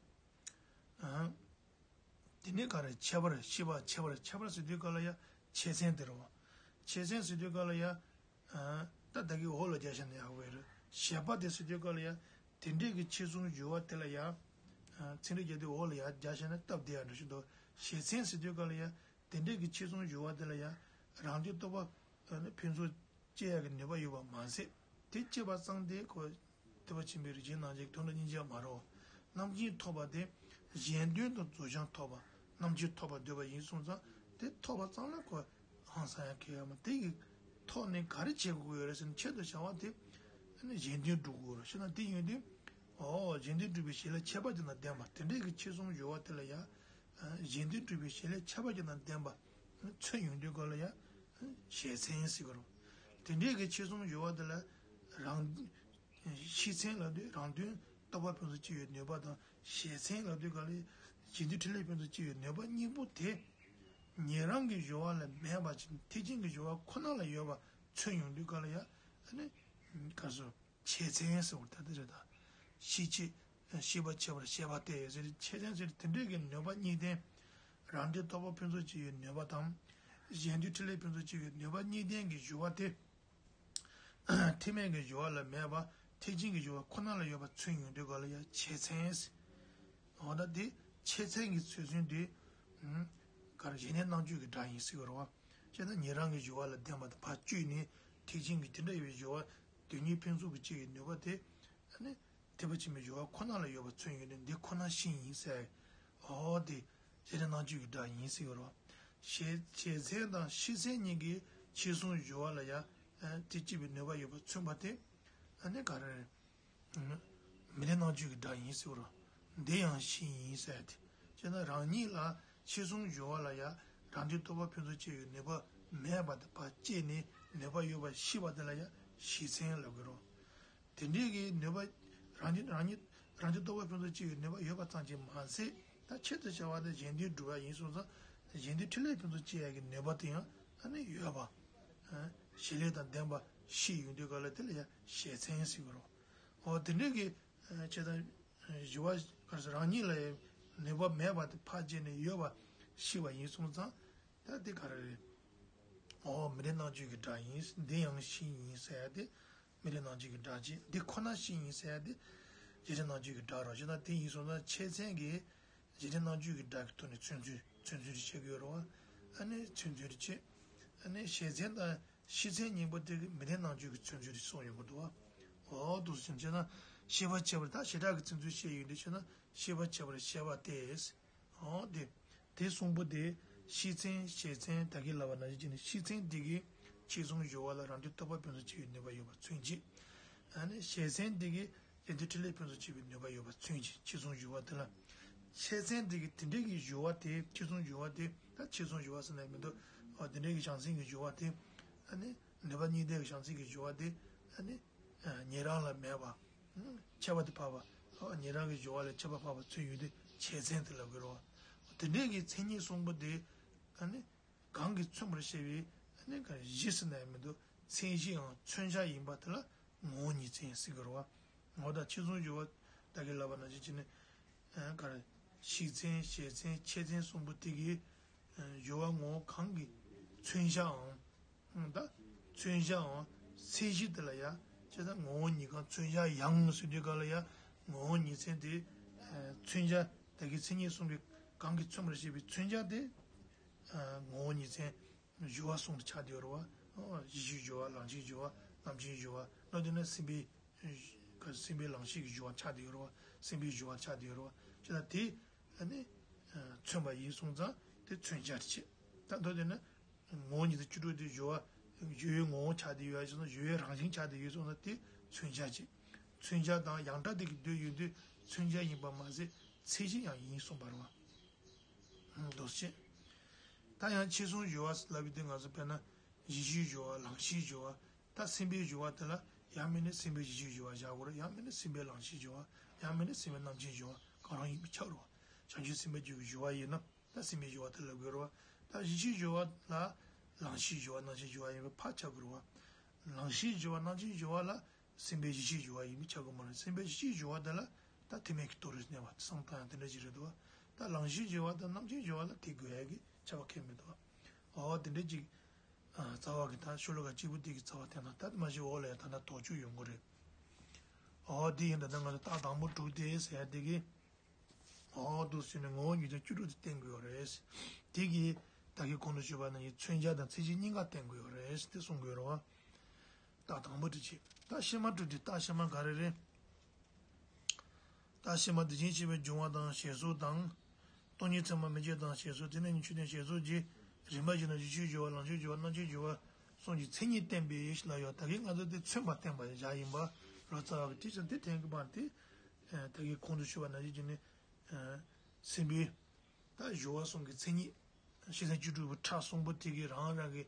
དེ་ནས་ག་རེ་ཁྱད་པར་ཤེས་པ་ཁྱད་པར་ཁྱད་པར་ཟེར་དུས་ག་ལ་ཡང་ཆེད་མཚན་དེ་རེད་བ། ཆེད་མཚན་ཟེར་དུས་ག་ལ་ཡང་། ད་ད་གི་འོག་ལ་རྒྱག་བྱས་ན་ཡག་པོ་རེད། བྱེད་པ་དེ་ཟེར་དུས་ག་ལ་ཡང་དེ་འདྲས་ཀྱི་ཕྱི་གཟུང་སྦྱོར་བ་དེ་ལ་ཡང་། ཚིག་འགྲེལ་རྒྱག་དུས་འོག་ལ་ཡང་རྒྱག་བྱས་ན་སྟབས་བདེ་ཡག་འགྲོ་བཞིན་དུ་ཤེས་མཚན་ཟེར་དུས་ག་ལ་ཡང་དེ་འདྲས་ཀྱི་ཕྱི་གཟུང་སྦྱོར་བ་དེ་ལ་ཡང་རང་དོན་རྟོགས་པ་ཕུན་སུམ་སྐྱེ་ཡག་གི་ནུས་པ་ཡོད་པ་མ་ཟད་དེ་སྐྱེས་པ་ཙམ་དེ་ཁོ། ཐེག་པ་ཆེན་པོའི་རིགས་ཅན་རྣམས་ཀྱི་དོན་དུ་སྙིང་རྗེ་མ་རོ། རྣམ་མཁྱེན་ཐོབ་པ་དེ་གཞན་དོན་དུ་རྫོགས་བྱང་ཐོབ་པ་རྣམ་མཁྱེན་ཐོབ་པར་འདོད་པ་ཡིན་སོང་ཙང་དེ་ཐོབ་པ་ཙམ་ལ་ཁོ་ཧང་སང་ཡང་གལ་ཡོད་མ་དེ་ཡི་ཐོག་ནས་ག་རེ་བྱེད་དགོས་ཡོད་རེད་ཟེར་ན་ཆེད་དུ་བྱ་བ་དེ་གཞན་དོན་སྒྲུབ་དགོས་རེད་ཤེ་ན་དེ་ཡོང་དུས་ཨོ་གཞན་དོན་སྒྲུབ་པའི་བྱེད་ལས་ཁྱད་པར་ཅན་དང་ལྡན་པ་དེ་འདྲའི་གི་ཕྱི་གཟུང་སྦྱོར་བ་དེ་ལ་ཡང་གཞན་དོན་སྒྲུབ་པའི་བྱེད་ལས་ཁྱད་པར་ཅན་དང་ལྡན་པ་མཚོན་ཡོང་དུས་ག་ལ་ཡང་བྱེད་མཚན་ཟེར་གི་རེད། དེ་འདྲའི་གི་ཕྱི་གཟུང་སྦྱོར་བ་དེ་ལ་རང་། ཤེས་མཚན་ལབ་དུས་རང་དོན་རྟོགས་པ་ཕུན་སུམ་སྐྱེ་བའི་ནུས་པ་དང་བྱེད་མཚན་ལབ་དུས་ག་ལ་གཞན་དོན་ཕྲིན་ལས་ཕུན་སུམ་སྐྱེ་བའི་ནུས་པ་གཉིས་པོ་དེ་ཉན་རང་གི་སྦྱོར་བ་ལ་མེད་པ་ཅིག་ཐེག་ཆེན་གྱི་སྦྱོར་བ་ཁོ་ན་ལ་ཡོད་པ་མཚོན་ཡོང་དུས་ག་ལ་ཡ་ཨ་ནི་ག་སོ་བྱེད་མཚན་ཟེར་བ་ད་དེ་རེད་ད། ཤེས་བྱེད་ཤེས་པ་བྱེད་པར་བྱེད་པ་སྟེ་ཟེར་བྱེད་མཚན་ཟེར་དེ་འདྲའི་གི་ནུས་པ་གཉིས་ལྡན། རང་དོན་རྟོགས་པ་ཕུན་སུམ་སྐྱེ་བའི་ནུས་པ་དང་། གཞན་དོན་ཕྲིན་ལས་ཕུན་སུམ་སྐྱེ་བའི་ནུས་པ་གཉིས་ལྡན་གྱི་སྦྱོར་བ་དེ། ཐེག་དམན་གྱི་སྦྱོར་བ་ལ་མེད་པ་ཐེག་ཆེན་གྱི་སྦྱོར་བ་ཁོ་ན་ལ་ཡོད་པ་མཚོན་ཡོང་དུས་ག་ལ་ཡ་བྱེད་མཚན། འོ་ད་དེ་བྱེད་མཚན་གྱི་ཚུལ་མཚོན་དུས། ག་རེ་གཞན་ལྡན་རྣམ་བཅུ་གི་སྒྲ་ཡིན་ཟེར་གྱི་རེད་བ། བྱས་ན་ཉན་རང་གི་སྦྱོར་བ་ལ་ལྡན་པ་དང་ཕར་བཅུག་ནས་ཐེག་ཆེན་གྱི་དེ་འདྲ་ཡོད་པའི་སྦྱོར་བ་དོན་གཉིས་ཕུན་སུམ་གྱི་སྐྱེ་བའི་ནུས་པ་དེ། ཨ་ནི། ཐེག་པ་ཆེན་པོའི་སྦྱོར་བ་ཁོ་ན་ལ་ཡོད་པ་མཚོན་ཡོད་ནས་འདི་ཁོ་ན་ཤེས་ཡིན་ཟེར། འོ་དེ། གཞན་ལྡན་རྣམ་བཅུ་གི་སྒྲ་ཡིན་ཟེར་བ་རེད། བྱེད་བྱེད་མཚན་དང་ཤེས་མཚན་གཉིས་ཀྱི་ཕྱི་གཟུང་སྦྱོར་བ་ལ་ཡང་དེ་སྐྱེ་བའི་ནུས་པ་ཡོད་པ་མཚོན་པ་དེ། ཨ་ནི་ག་རེ། མི་ལྡན་རྣམ་བཅུ་གི་སྒྲ་ཡིན་ཟེར་བ་རེད། འདི་ཡང་ཤེས་ཡིན་ཟེར་ཏེ། བྱས་ན་རང་ཉིད་ལ་ཕྱི་གཟུང་སྦྱོར་བ་ལ་ཡང་རང་དོན་རྟོགས་པ་ཕུན་སུམ་སྐྱེ་བའི་ནུས་པ་མེད་པ་དེ་ཕར་བཅད་ནས་ནུས་པ་ཡོད་པ་ཤེས་པ་དེ་ལ་ཡང་ཤེས་མཚན་ལབ་ཀྱི་རེད། དེ་འདྲའི་གི་ནུས་པ་རང་ཉིད་རང་ཉིད་རང་ཉིད་རྟོགས་པ་ཕུན་སུམ་སྐྱེ་བའི་ནུས་པ་ཡོད་པ་ཙམ་གྱིས་མ་ཟད་ད་ཆེད་དུ་བྱ་བ་དེ་གཞན་དོན་སྒྲུབ་པ་ཡིན་སོང་ཙང་གཞན་དོན་ཕྲིན་ལས་ཕུན་སུམ་སྐྱེ་ཡག་གི་ནུས་པ་དེ་ཡང་ཨ་ནི་ཡོད་པ། བྱེད་ལས་དང་ལྡན་པ་ཤེས་ཡོང་དུས་ག་ལ་དེ་ལ་ཡང་བྱེད་མཚན་ཟེར་གྱི་རེད། འོ་དེ་འདྲའི་གི་བྱེད་དང་ཞི་བ་ག་རེ་ཟེར་རང་ཉིད་ལ་ནུས་པ་མེད་པ་དེ་ཕར་བཅད་ནས་ཡོད་པ་ཤེས་པ་ཡིན་སོང་ཙང་ད་དེ་ག་རེ་རེད། འོ་མི་ལྡན་རྣམ་བཅུ་གི་སྒྲ་ཡིན། འདི་ཡང་ཤེས་ཡིན་ཟེར་ཡ་དེ། མི་ལྡན་རྣམ་བཅུ་གི་སྒྲ་གཅིག་འདི་ཁོ་ན་ཤེས་ཡིན་ཟེར་ཡ་དེ། གཞན་ལྡན་རྣམ་བཅུ་གི་སྒྲ་རེད། བྱས་ན་དེ་ཡིན་སོང་ན་ཆེད་མཚན་གྱི་གཞན་ལྡན་རྣམ་བཅུ་གི་སྒྲ་གི་ཐོག་ནས་མཚོན་ཚུལ་མཚོན་ཚུལ་དེ་བཤད་ཀྱི་ཡོད་རེད་བ། ཨ་ནི་མཚོན་ཚུལ་དེ་བྱས། ཨ་ནི་བྱེད་མཚན་དང་ཤེས་མཚན་གཉིས་པོ་དེ་གི་མི་ལྡན་རྣམ་བཅུ་གི་མཚོན་ཚུལ་དེ་གསུངས་ཡོང་གི་འདུག་བ། འོ་འདུག་སེ་བྱས་ན་ཤེས་པ་བྱེད་པར་ད་བྱེ་བྲག་གི་མཚོན་ཚུལ་བཤད་ཡོད་དེ་བྱས་ན་ཤེས་པ་བྱེད་པར་བྱེད་པ་སྟེ། འོ་དེ། དེ་གསུམ་པོ་དེ་ཤེས་མཚན་ཤེས་མཚན་ད་གིན་ལབ་པ་ནང་བཞིན་བྱས་ནས་ཤེས་མཚན་དེ་གིས་ཕྱི་གཟུང་སྦྱོར་བ་ལ་རང་དོན་རྟོགས་པ་ཕུན་སུམ་སྐྱེ་བའི་ནུས་པ་ཡོད་པ་མཚོན་བྱེད། ཨ་ནི་བྱེད་མཚན་དེ་གིས་གཞན་དོན་ཕྲིན་ལས་ཕུན་སུམ་སྐྱེ་བའི་ནུས་པ་ཡོད་པ་མཚོན་བྱེད་ཕྱི་གཟུང་སྦྱོར་བ་དེ་ལ། ཆེད་མཚན་དེ་གིས་དེ་འདྲའི་གི་སྦྱོར་བ་དེ་ཕྱི་གཟུང་སྦྱོར་བ་དེ་ད་ཕྱི་གཟུང་སྦྱོར་བ་ཟེར་ན་མི་འདུག་འོ་དེ་འདྲའི་གི་བྱང་སེམས་ཀྱི་སྦྱོར་བ་དེ་ཨ་ནི་ནུས་པ་གཉིས་ལྡན་གྱི་བྱང་སེམས་ཀྱི་སྦྱོར་བ་དེ་ཨ་ནི། ཉན་རང་ལ་མེད་པ། ཁྱབ་པ་དེ་འཕགས་པ། ཉན་རང་གི་སྦྱོར་བ་ལས་ཁྱབ་པ་འཕགས་པ་མཚོན་ཡོད་དུས་ཆེད་མཚན་དེ་ལབ་དགོས་རེད་བ། དེ་འདྲའི་གི་མཚན་ཉིད་གསུམ་པོ་དེ་ཨ་ནི་གང་གིས་མཚོན་པར་བྱེད་པའི་ཨ་ནི་ག་གཞི་ཟེར་ན་ཡང་མི་འདུག་མཚན་གཞི་ཡང་མཚོན་བྱ་ཡིན་པ་དེ་ལ་ངོ་བོ་ཉིད་མཚན་ཟེར་གི་རེད་བ། འོ་ད་ཕྱི་གསུང་སྦྱོར་བ་ད་གིན་ལབ་པ་ནང་བཞིན་བྱས་ནས་ཨ་ག་རེ་ཤིག་མཚན་བྱེད་མཚན་ཆེད་མཚན་གསུམ་པོ་དེ་གི་སྦྱོར་བ་ངོ་བོ་གང་གིས་མཚོན་བྱའམ། ད་མཚོན་བྱའམ་མཚན་གཞི་དེ་ལ་ཡ། བྱས་ཙང་ངོ་བོ་ཉིད་གང་མཚོན་བྱ་ཡང་ཟེར་དུས་ག་ལ་ཡ། ངོ་བོ་ཉིད་མཚན་དེ། མཚོན་བྱ་ད་གིན་མཚན་ཉིད་གསུམ་པའི་གང་གིས་མཚོན་པར་བྱེད་པའི་མཚོན་བྱ་དེ། ངོ་བོ་ཉིད་མཚན་སྦྱོར་བ་གསུམ་དུ་ཆགས་བསྡད་ཡོད་རེད་བ། གཞི་གཅིག་སྦྱོར་བ། ལང་གཅིག་སྦྱོར་བ། རྣམ་གཅིག་སྦྱོར་བ། ནོ་དེ་ནི་སེམས་པའི་སེམས་པའི་ལང་གཤིས་ཀྱི་སྦྱོར་བ་ཆགས་བསྡད་ཡོད་རེད་བ། སེམས་པའི་སྦྱོར་བ་ཆགས་བསྡད་ཡོད་རེད་བ། བྱས་ཙང་དེ། ཨ་ནི། མཚོན་པ་ཡིན་སོང་ཙང་དེ་མཚོན་བྱ་རེད་བྱས། ད་མདོར་དེ་ནི། ངོ་བོ་ཉིད་དུ་བཅུ་དྲུག་དེ་སྦྱོར་བ། སྦྱོར་བའི་ངོ་བོ་ཆགས་བསྡད་ཡོད་ཡ་ཅེ་སོང་སྦྱོར་བའི་རང་བཞིན་ཆགས་བསྡད་ཡོད་སོང་ན་དེ་མཚོན་བྱ་བྱས། མཚོན་བྱ་དང་ཡང་སྒྲ་དེ་གི་སྡོད་ཡོད་དུས་མཚོན་བྱ་ཡིན་པ་མ་ཟད་མཚན་གཞི་ཡང་ཡིན་གསུངས་པ་རེད་བ། འདུག་སེ་བྱས། ད་ཡང་ཕྱི་གསུང་སྦྱོར་བ་ལབ་ཡོད་དུས་ང་ཚོ་དཔེར་ན་གཞི་གཅིག་སྦྱོར་བ། ལང་གཤིས་སྦྱོར་བ། ད་སེམས་པའི་སྦྱོར་བ་དེ་ལ་ཡང་མིན་ན་སེམས་པའི་གཞི་གཅིག་སྦྱོར་བ་བཞག་དགོས་རེད། ཡང་མིན་ན་སེམས་པའི་ལང་གཤིས་སྦྱོར་བ། ཡང་མིན་ན་སེམས་པའི་རྣམ་མཁྱེན་སྦྱོར་བ་གང་རུང་ཡིན་པས་ཁྱབ་རེད་བ། བྱང་ཆུབ་སེམས་དཔའི་སྦྱོར་བའི་སྦྱོར་བ་ཡིན་ན། ད་སེམས་པའི་སྦྱོར་བ་དེ་ལབ་དགོས་རེད་བ། ད་གཞི་གཅིག་སྦྱོར་བ་ལ་ལང་གཤིས་སྦྱོར་བ། རྣམ་མཁྱེན་སྦྱོར་བ་ཡིན་པས་ཕར་ཁྱབ་དགོས་རེད་བ། ལང་གཤིས་སྦྱོར་བ། རྣམ་མཁྱེན་སྦྱོར་བ་ལ་སེམས་པའི་གཞི་གཅིག་སྦྱོར་བ་ཡིན་པས་ཁྱབ་དགོས་མ་རེད། སེམས་པའི་གཞི་གཅིག་སྦྱོར་བ་དེ་ལ་ད་ཐེག་དམན་གྱི་རྟོགས་རེད་ཟེར་བ་དེ་བསམ་བཏང་ཡང་དེ་འདྲ་ཞིག་རེད་འདུག་བ། ད་ལང་གཤིས་སྦྱོར་བ་དང་རྣམ་མཁྱེན་སྦྱོར་བ་ལ་དེ་དགོས་ཡ་གི་ཁྱབ་པ་ཁེལ་མི་འདུག་བ། འོ་དེ་འདྲ་ཅིག་རྩ་བ་གི་ད་ཤོ་ལོ་ཀ་གཅིག་པུ་དེ་གི་རྩ་བ་བསྟན་ན་ད་མ་གཞི་འོག་ལ་ཡང་ད་ལྟ་དོགས་གཅོད་ཡོང་གི་རེད། འོ་དེ་ཡིན་ད་ལྟ་ང་ཚོ་རྟགས་དང་པོ་དྲུག་དེ་ཟེར་ཡ་དེ་གི། འོ་འདུག་ཟེར་ནས་ངོ་བོ་ཉིད་དུ་བཅུ་དྲུག་དེ་བསྟན་དགོས་ཡོད་རེད། དེ་གི་ད་གིན་གོང་དུ་ཞུས་པ་ནང་བཞིན་མཚོན་བྱ་དང་མཚན་གཞི་གཉིས་ཀ་བསྟན་དགོས་ཡོད་རེད་དེ་གསུང་དགོས་རེད་བ། རྟགས་དང་པོ་དེ་བྱས། རྟགས་ཕྱི་མ་དྲུག་དེ་རྟགས་ཕྱི་མ་ག་རེ་རེད། རྟགས་ཕྱི་མ་དེ་བཞིན་གཤེགས་པའི་འབྱུང་བ་དང་ཞེས་སོགས་དང་། སྟོང་ཉིད་ཚད་མ་མི་སྐྱེ་དང་ཞེས་སོགས། དེ་ནས་ནི་ཆོས་ཅན་ཞེས་སོགས་ཀྱི་རིམ་པ་བཞིན་དུ་གཞི་གཅིག་སྦྱོར་བ། ལང་གཤིས་སྦྱོར་བ། རྣམ་མཁྱེན་སྦྱོར་བ་གསུམ་གྱི་མཚན་ཉིད་བསྟན་པའི་ལ་ཡོད། ད་གིན་ང་ཚོ་དེ་མཚོན་པ་བསྟན་པ་བཞག་ཡིན་པ་རོ། རྩ་བ་གི་དེ་ཙམ་དེ་བསྟན་གྱི་མ་རེད་དེ། ད་གིན་གོང་དུ་ཞུས་པ་ནང་བཞིན་གྱི་ནི། སེམས་པའི་ད་སྦྱོར་བ་གསུམ་གྱི་མཚན་ཉིད། ཤེས་ལྡན་བཅུ་དྲུག་པོ་ཕྲ་གསུམ་པོ་དེ་གི་རང་རང་གི་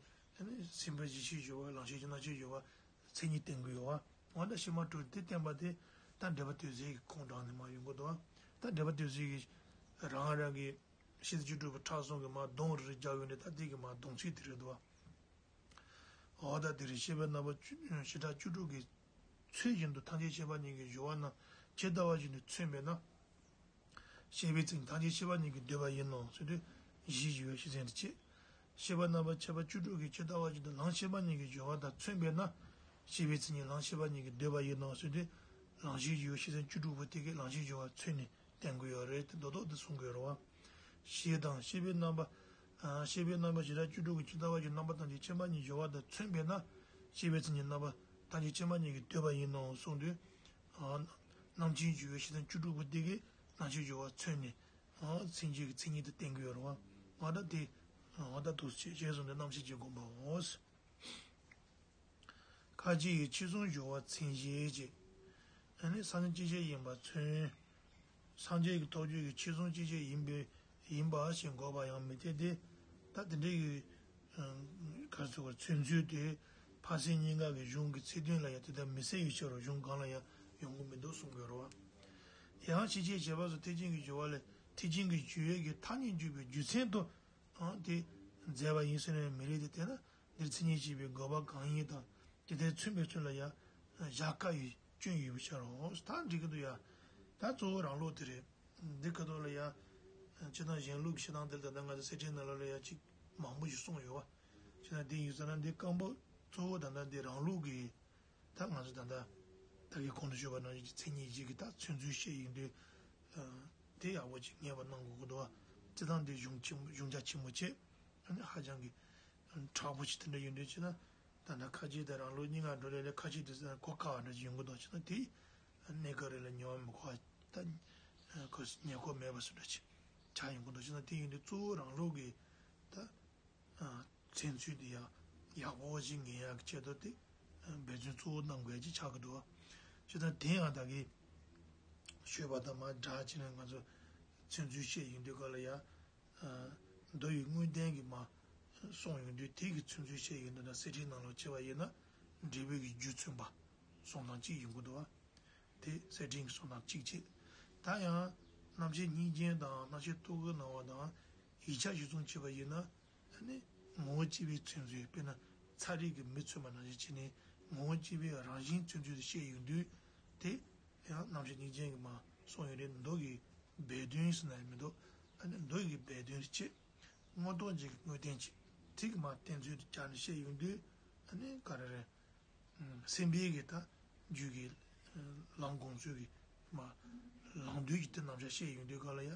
སེམས་པ་གཞི་གཅིག་སྦྱོར་བ། ལང་གཤིས་ཀྱི་རྣམ་གཅོད་སྦྱོར་བ། མཚན་ཉིད་བསྟན་གྱི་ཡོད་བ། འོ་ན་ཕྱི་མ་དྲུག་དེ་བསྟན་པ་དེ་ད་འགྲེལ་པ་དོན་གསལ་གྱི་ཁོང་དྲངས་ནས་མར་ཡོང་གི་འདུག་བ། ད་འགྲེལ་པ་དོན་གསལ་གྱི་རང་རང་གི་ཤེས་ལྡན་བཅུ་དྲུག་པོ་ཕྲ་གསུམ་གྱི་མར་སྡོམ་རེ་རྒྱག་ཡོད་ནས་ད་དེ་གི་མར་སྡོམ་ཚིག་དེ་རེད་འདུག་བ། འོ་ད་དེ་རེད། ཤེས་པའི་རྣམ་པ་བཅུ་བྱེ་བྲག་བཅུ་དྲུག་གི་ཚུལ་བཞིན་དུ་ཐམས་ཅད་མཁྱེན་པ་ཉིད་ཀྱི་སྦྱོར་བ་རྣམས་ཇི་ལྟ་བ་བཞིན་དུ་མཚོན་པས་ན། ཤེས་པའི་མཚན་ཉིད་ཐམས་ཅད་མཁྱེན་པ་ཉིད་ཀྱིས་འདོད་པ་ཡིན་ནོ་ཟེར་དུས་གཞི་གཅིག་སྦྱོར་བའི་ཤེས་མཚན་དེ་བྱས། ཤེས་པ་རྣམ་པ་ཁྱད་པར་བཅུ་དྲུག་གིས་ཇི་ལྟ་བ་བཞིན་དུ་ལམ་ཤེས་པ་ཉིད་ཀྱི་སྦྱོར་བ་དང་མཚོན་པས་ན། ཤེས་པའི་མཚན་ཉིད་ལམ་ཤེས་པ་ཉིད་ཀྱིས་འདོད་པ་ཡིན་ནོ་ཟེར་དུས་ལང་གཤིས་སྦྱོར་བའི་ཤེས་མཚན་བཅུ་དྲུག་པོ་དེ་གིས་ལང་གཤིས་སྦྱོར་བ་མཚོན་ནས་བསྟན་དགོས་ཡོད་རེད་དེ་མདོ་དོན་དེ་གསུང་དགོས་རེད་བ། ཞེས་དང་ཤེས་པའི་རྣམ་པ། ཤེས་པའི་རྣམ་པ་བྱེ་བྲག་བཅུ་དྲུག་གིས་ཇི་ལྟ་བ་བཞིན་རྣམ་པ་ཐམས་ཅད་མཁྱེན་པ་ཉིད་སྦྱོར་བ་དང་མཚོན་པས་ན། ཤེས་པའི་མཚན་ཉིད་རྣམ་པ་ཐམས་ཅད་མཁྱེན་པ་ཉིད་ཀྱིས་འདོད་པ་ཡིན་ནོ་གསུངས་དུས། རྣམ་མཁྱེན་སྦྱོར་བའི་ཤེས་མཚན་བཅུ་དྲུག་པོ་དེ་གིས་རྣམ་མཁྱེན་སྦྱོར་བ་མཚོན་ནས། མཚན་ཉིད་ཀྱི་མཚན་ཉིད་དུ་བསྟན་གྱི་ཡོད་རེད་བ། ང་ད་དེ། ང་ད་དུ་ཞེས་ཞེས་གསུངས་ཏེ་རྣམ་ཤེས་ཀྱི་སྒོམ་པའོ། ཁ་ཅིག་གིས་ཕྱི་གསུང་སྦྱོར་བ་མཚན་གཞི་བྱས། ཨ་ནི་སངས་རྒྱས་སྐྱེ་མཆེད་ཡིན་པ་མཚོན། སངས་རྒྱས་ཀྱི་ཐོག་མཆོག་གི་ཕྱི་གསུང་སྐྱེ་མཆེད་ཡིན་པའི་ཡིན་པ་ཞེས་འགོག་པར་ཡང་མི་འཐད་དེ། ད་དེ་འདྲའི་གི་ག་རེ་ཟེར་བ། མཚོན་ཚུལ་དེ་ཕར་ཚིག་གཉིས་ཀ་གི་གཞུང་གི་ཚིག་དོན་ལ་ཡང་དེ་ལྟར་མི་གསལ་བའི་ཕྱིར་རོ། གཞུང་གང་ལ་ཡང་ཡོང་གི་མི་འདུག་གསུང་དགོས་རེད་བ། ཡང་ཕྱི་ཕྱིར་བྱེད་པ་སོགས་ཐེག་ཆེན་གྱི་སྦྱོར་བ་ལས་ཐེག་ཆེན་གྱི་སྦྱོར་བའི་གི་ཐ་སྙད་འཇུག་པའི་རྒྱུ་མཚན་དུ་ཨང་དེ་མཛད་པ་ཡིན་ཟེར་ནས་མི་རིགས་དེ། དེས་ན་འདིར་མཚན་ཉིད་ཅེས་པའི་དགོས་པ་གང་ཡིན་དང་དེ་ལྟར་མཚོན་པའི་ཚུལ་ལ་ཡང་བཞག་དཀའ་བའི་སྐྱོན་ཡོད་པའི་ཕྱིར་རོ། ད་འགྲིག་གི་འདུག་ཡ། ད་གཙོ་བོ་རང་ལུགས་དེ་རེད། འདི་ཁ་ཐོག་ལ་ཡ། སྤྱིར་བཏང་གཞན་ལུགས་ཀྱི་བཤད་སྟངས་དེ་ལ་ད་ལྟ་ང་ཚོ་གསེར་ཕྲེང་ནང་ལོགས་ལ་ཡ་གཅིག་མང་པོ་ཞིག་གསུངས་ཡོད་བ། བྱས་ན་འདི་ཡིན་ཟེར་ན་འདི་སྐམ་པོ་གཙོ་བོ་ད་ལྟ་འདི་རང་ལུགས་ཀྱི། ད་ང་ཚོ་ད་ལྟ་ད་གིན་གོང་དུ་ཞུས་པ་ནང་བཞིན་གྱི་མཚན་ཉིད་ཀྱི་ད་མཚོན་ཚུལ་བཤད་ཡོང་དུས། དེ་ཡག་པོ་ཅིག་ངེས་པ་གནང་དགོས་ཀྱི་འདུག་བ། སྤྱིར་བཏང་འདི་གཞུང་ཆེན་པོ་གཞུང་རྒྱ་ཆེན་པོ་བྱས། ཨ་ནི་ཧ་ཅང་གི་མཁྲེགས་པོ་ཅིག་དེ་འདྲ་ཡོད་འདྲ་བྱས་ན། ད་ལྟ་ཁ་ཆེ་དང་རང་ལུགས་གཉིས་ཀ་འགྲོ་ལས་ལས་ཁ་ཆེ་དེ་གོ་དཀའ་བ་འདྲ་ཅིག་ཡོང་གི་འདུག་བྱས་ན་དེ། གནས་སྐབས་རེ་ལ་ཉེ་བ་མི་གོ་བ། ད་ཁོ་ཉེ་གོ་མེད་པ་བཟོ་འདྲ་ཅིག་ཆགས་ཡོང་གི་འདུག་བྱས་ན་དེ་ཡིན་དུས་གཙོ་བོ་རང་ལུགས་ཀྱི་ད། མཚན་ཚུལ་དེ་ཡང་ཡག་པོ་ཞིག་ངེས་ཡག་གི་ཆེད་དུ་དེ་འབད་བརྩོན་གཙོ་བོ་གནང་དགོས་ཀྱི་ཆགས་ཀྱི་འདུག་བ། བྱས་ཙང་དེ་ཡང་ད་གིན་ཞུས་པ་དང་མ་འདྲ་བྱས་ནས་ང་ཚོ་མཚན་ཚུལ་བཤད་ཡོང་དུས་ག་ལ་ཡ། མདོ་ཡི་དངོས་བསྟན་གྱི་མ་གསུངས་ཡོང་དུས་དེ་གི་མཚན་ཚུལ་བཤད་ཡོང་དུས་ད་གསེར་ཕྲེང་ནང་ལོགས་བྱས་པ་ཡིན་ན་འབྲས་བུ་གི་རྒྱུ་མཚོན་པ་གསུང་སྟངས་གཅིག་ཡོང་གི་འདུག་བ། དེ་གསེར་ཕྲེང་གི་གསུང་སྟངས་གཅིག་བྱས། ད་ཡང་ རྣམ་ཤེས་སྙིང་རྗེ་དང་རྣམ་ཤེས་ཐུགས་ཀྱི་སྣང་བ་དང་ཡིག་ཆ་གཞིར་བཟུང་བྱས་པ་ཡིན་ན། ཨ་ནི་ངོ་བོ་གཅིག་པའི་མཚོན་བྱེད། དཔེར་ན་ཚ་རིགས་ཀྱི་མེ་མཚོན་པ་ནང་བཞིན་བྱས་ནས་ངོ་བོ་གཅིག་པའི་རང་བཞིན་མཚོན་བྱེད་དུ་བཤད་ཡོང་དུས། དེ་ཡང་རྣམ་ཤེས་སྙིང་རྗེ་གིས་མར་གསུངས་ཡོང་དུས་མདོ་གི་སྦས་དོན་ཟེར་ན་ཡང་མི་འདུག་ཨ་ནི་མདོ་ཡི་སྦས་དོན་རེད་བྱས། དངོས་སྟོབས་ཀྱི་དངོས་བསྟན་བྱས། དེ་གི་མར་བསྟན་ཚུལ་དུ་སྦྱར་ནས་བཤད་ཡོང་དུས། ཨ་ནི་ག་རེ་རེད། སེམས་དཔའི་གི་ད་རྒྱུད་ཀྱི་ལམ་སྒོམ་ཚུལ་གྱི་མ་ལམ་དུས་ཀྱི་དེ་རྣམ་གཞག་བཤད་ཡོང་དུས་ག་ལ་ཡ་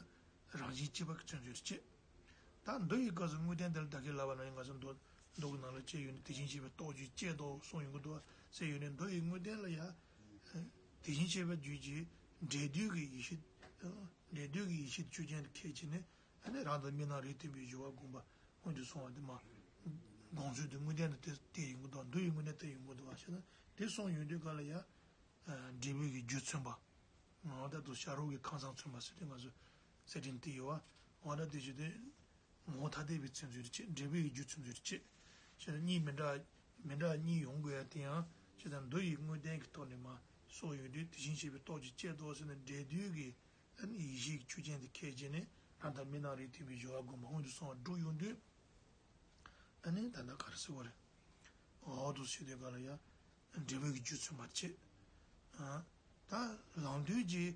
རང་བཞིན་གཅིག་པ་གི་མཚོན་བྱེད་དུ་བྱས། ད་མདོ་ཡི་སྐབས་སུ་དངོས་བསྟན་དེ་ལ་ད་གིན་ལབ་པ་ནང་བཞིན་ང་ཚོ་མདོ་མདོ་གི་ནང་ལ་བྱས་ཡོད་ནི་དེ་བཞིན་གཤེགས་པའི་སྟོབས་ཀྱིས་བསྐྱེད་དོ་གསུངས་ཡོང་གི་འདུག་བ། ཟེར་ཡོད་ནི་མདོ་ཡི་དངོས་བསྟན་ལ་ཡ་དེ་བཞིན་གཤེགས་པའི་རྒྱུད་ཀྱི་འབྲས་དུས་ཀྱི་ཡེ་ཤེས། འབྲས་དུས་ཀྱི་ཡེ་ཤེས་ཆོས་ཅན་དུ་ཁས་བྱས་ནས། ཨ་ནི་རང་དང་མི་སྣང་རིགས་མཐུན་པའི་སྦྱོར་བ་བསྒོམ་པ་སྔོན་དུ་སོང་བ་དེ་མ། སྒོམ་ཚུལ་དེ་དངོས་བསྟན་དུ་དེ་དེ་ཡོང་གི་འདུག་མདོ་ཡི་དངོས་བསྟན་དེ་ཡོང་གི་འདུག་བ་ཞེ་ན། དེ་གསུངས་ཡོང་དུས་ག་ལ་ཡ། འབྲས་བུ་གི་རྒྱུ་མཚོན་པ། ང་ད་དུ་བྱ་རོག་གི་ཁང་བཟང་མཚོན་པ་ཟེར་དུས་ང་ཚོ་གསེར་ཕྲེང་དེ་ཡོད་བ། འོ་ན་དེ་བྱེད་དུས། ངོ་བོ་ཐ་དད་པའི་མཚོན་ཚུལ་དུ་བྱེད། འབྲས་བུ་ཡི་རྒྱུ་མཚོན་ཚུལ་དུ་བྱེད། ཞེ་ན་གཉིས་མི་འདྲ། མི་འདྲ་གཉིས་ཡོང་དགོས་ཡ་དེ་ཡང་ཞེ་ན་མདོ་ཡི་དངོས་བསྟན་གྱི་ཐོག་ནས་མ་གསུངས་ཡོང་དུས་དེ་བཞིན་གཤེགས་པའི་སྟོབས་ཀྱིས་བསྐྱེད་དོ་ཟེར་ནས་འབྲས་དུས་ཀྱི། ཨ་ནི་ཡེ་ཤེས་ཀྱི་ཆོས་ཅན་དེ་ཁས་བྱས་ནས་རང་དང་མི་སྣང་རིགས་མཐུན་པའི་སྦྱོར་བ་བསྒོམ་པ་སྔོན་དུ་སོང་བ་སྒྲུབ་ཡོང་དུས། ཨ་ནི་ད་ལྟ་ག་རེ་ཟེར་བ་རེད། འོག་ཏུ་ཟེར་དུས་ག་ལ་ཡ། འབྲས་བུ་གི་རྒྱུ་མཚོན་པར་བྱེད། ཨ། ད་ལམ་དུས་ཀྱི་